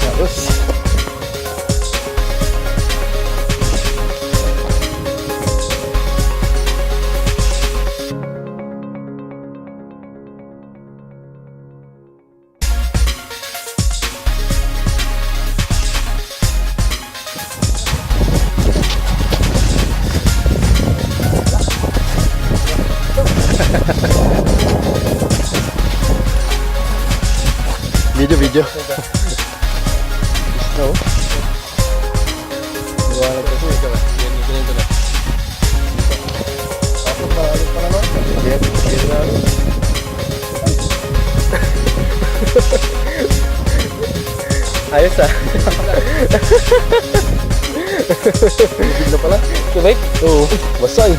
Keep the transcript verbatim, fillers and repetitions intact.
Tapos, video, video. Snow. Iwanan ko. Yan, yan, yan, yan. Tapos, malalim pa naman. Yan, yan, yan. Ayos, ah. Tubig na pala. Tubig? Oo. Basa, eh.